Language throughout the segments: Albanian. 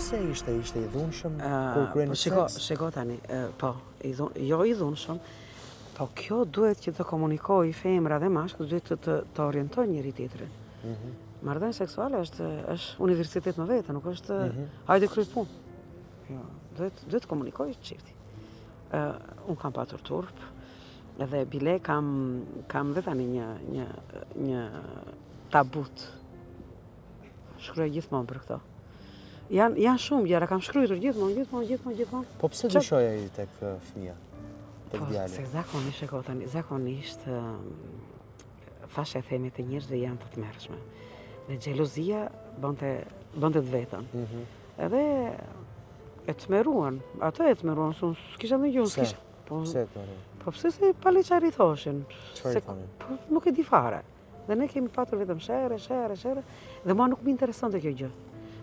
pse ishte, ishte i dhunshëm kur kryenin po shiko, seks? Shiko tani, po, i dhun, jo i dhunshëm, po kjo duhet që të komunikojë femra dhe mashkull, duhet të, të, të orientojnë njëri tjetrin. Mm -hmm. Marrëdhënia seksuale është, është universitet më vete, nuk është mm -hmm. hajde kryj punë. Jo, duhet, duhet të komunikojë çifti. Uh, unë kam patur turp, edhe bile kam, kam dhe tani një, një, një tabut Shkruaj gjithmonë për këto. Jan, janë shumë gjëra, kam shkruar gjithmonë, gjithmonë, gjithmonë, gjithmonë. Po pse dyshoi ai tek fëmija? Tek po, djali. Se zakonisht shiko tani, zakonisht thashethemet e njerëzve janë të tmerrshme. Dhe xhelozia bënte bënte të vetën. Mm -hmm. Edhe e tmerruan, atë e tmerruan, se unë s'kisha ndonjë gjë, s'kisha. Po, pse e tmerruan? Po pse se pale çfarë i thoshin? Çfarë i thonin? Po, nuk e di fare. Dhe ne kemi patur vetëm sherre, sherre, sherre, dhe mua nuk më interesonte kjo gjë.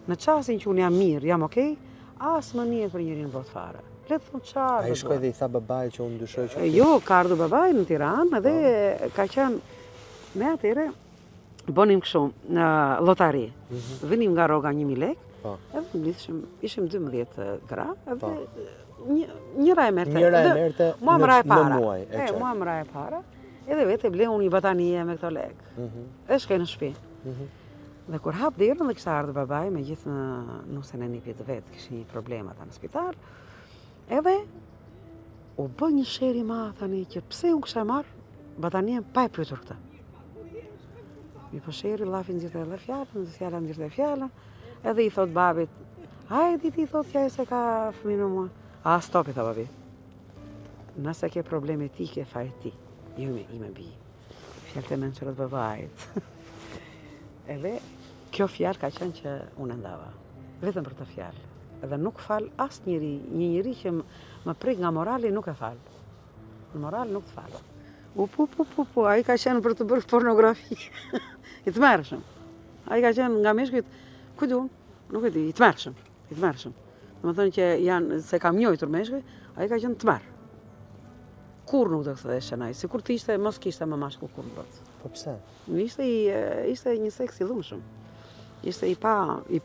Në çastin që unë jam mirë, jam okej, as më nihet për njeri në botë fare. Le të thonë çfarë. Ai shkoi dhe i tha babait që unë dyshoj që Jo, ka ardhur babai në Tiranë dhe po. ka qenë ne atëherë bënim kështu në llotari. Mm -hmm. Vinim nga rroga 1000 lekë. Po. Edhe mblidhshim, ishim 12 gra, edhe po. një njëra e merrte. Njëra e merrte mua më ra e para. Në muaj, e, mua më ra e para. Edhe vete bleu një batanije me këto lekë. Mm -hmm. Dhe shkoj në shtëpi. Mm -hmm. Dhe kur hap derën dhe kishte ardhur babai me gjithë në nusen e nipit të vet, kishin një problem ata në spital. Edhe u bë një sherr i madh tani që pse unë kisha marr batanijen pa e pyetur këtë. Mirëpo sherri llafi nxirrte edhe fjalën, dhe fjala nxirrte fjalën, edhe i thot babit, a e di ti thot që ajo se ka fëmijë me mua. A stop i tha babi. Nëse ke probleme ti, ke faj ti, jo me ime bijë. Fjalët e mençura të babait. Edhe kjo fjalë ka qenë që unë e ndava. Vetëm për këtë fjalë. Edhe nuk fal asnjeri, një njeri që më prek nga morali nuk e fal. Në moral nuk të fal. U pu pu pu pu, ai ka qenë për të bërë pornografi. I tmerrshëm. Ai ka qenë nga meshkujt, ku di unë, nuk e di, i tmerrshëm, i tmerrshëm. Domethënë që janë, se kam njojtur meshkuj, ai ka qenë tmerr. Kurrë nuk do ktheheshe ai, sikur të ishte, mos kishte më mashkull kurrë në botë. Po pse? Ishte, i, ishte një seks i dhunshëm. Ishte i pa, i,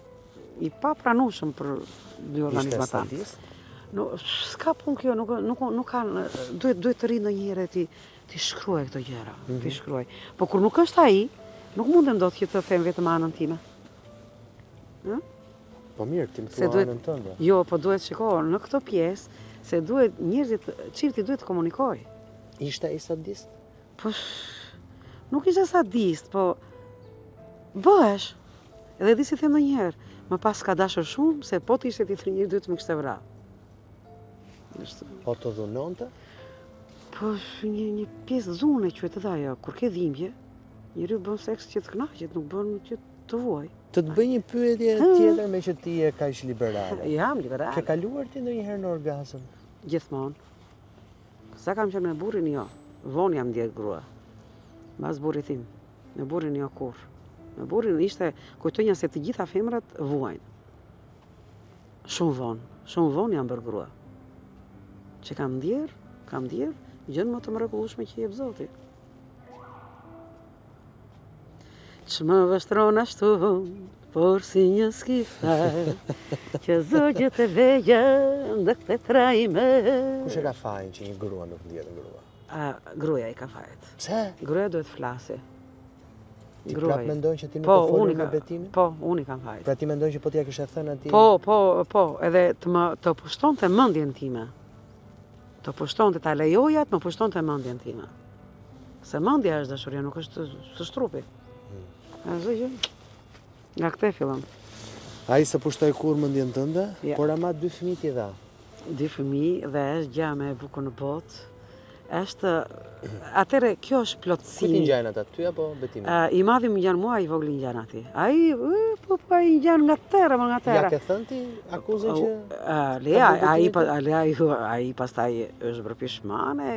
i papranueshëm për dy organizmat tanë. Ishte sadist? No, s'ka punë kjo, nuk, nuk, nuk ka, duhet, duhet të rri ndonjëherë t'i, t'i shkruaj këto gjëra, mm -hmm. t'i shkruaj. Po kur nuk është ai, nuk mundem dot që të them vetëm anën time. Ë? Po mirë, ti më thua anën tënde. Jo, po duhet shiko në këtë pjesë se duhet njerëzit, çifti duhet të komunikojë. Ishte ai sadist? Po nuk ishte sadist, po bëhesh. Edhe di si them ndonjëherë, më paska dashur shumë se po të ishte tjetër njeri duhet të më kishte vra. Po të dhunonte? Po një një pjesë dhune quhet edhe ajo, kur ke dhimbje, njeriu bën seks që të kënaqet, nuk bën që të vuaj. Të të bëj një pyetje tjetër meqë ti je kaq liberale. Jam liberale. Ke kaluar ti ndonjëherë në orgazëm? Gjithmonë. Sa kam qenë me burrin, jo. Vonë jam ndjerë grua. Mbas burrit tim. Me burrin jo kurrë. Me burrin ishte, kujtonja se të gjitha femrat vuajnë. Shumë vonë, shumë vonë jam bërë grua. Që kam ndjerë, kam ndjerë, gjënë më të mrekullueshme që jep Zoti. Ç'më vështron ashtu, por si një skifter, që zogjtë e vegjël ndë këtë trajme. Kush e ka fajin që një grua nuk ndihet grua? A, gruaja i ka fajet. Pse? Gruaja duhet flasi. Ti prapë mendon që ti nuk po, ke folur me Betimin? Po, unë i kam fajet. Pra ti mendon që po t'ia kishe thënë atij? Po, po, po, edhe të më të pushtonte mendjen time. Të pushtonte, ta lejoja të më pushtonte mendjen time. Se mendja është dashuria, nuk është s'është trupi. Hmm. Është gjë. Nga këtë fillon. Ai s'e pushtoi kurrë mendjen tënde, ja. por ama dy fëmijë t'i dha. Dy fëmijë dhe është gjëja më e bukur në botë. Është atëherë kjo është plotësimi. Kujt i ngjajnë ata, ty apo Betimit? Uh, I madhi më ngjan mua, i vogli ngjan atij. Ai, po po ai ngjan nga tëra, më nga tëra. Ja ke thënë ti akuzën që uh, Lea, ai pa Lea, ai, ai pastaj është bërë pishman, e,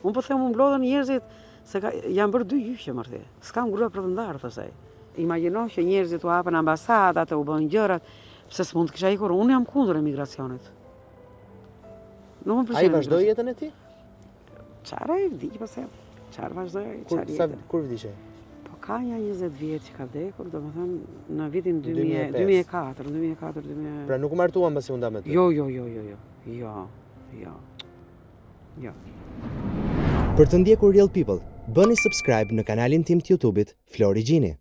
unë po them u mblodhën njerëzit se ka, janë bërë dy gjyqe mor ti. S'kam grua për të ndarë, thoshte ai. Imagjino që njerëzit u hapën ambasadat, u bënë gjërat, pse s'mund të kisha ikur, unë jam kundër emigracionit. Nuk më pëlqen. Ai vazhdoi jetën e tij? Çfarë ai vdiq pastaj? Çfarë vazhdoi ai? Çfarë jetë? Kur vdiq ai? Po. Ka nja 20 vjet që ka vdekur, domethënë në vitin 2004, 2004, 2000... Pra nuk u martua mbasi u nda me ty? Jo, jo, jo, jo, jo, jo, jo, jo. Për të ndjekur Real People, bëni subscribe në kanalin tim të YouTube-it, Flori Gjini.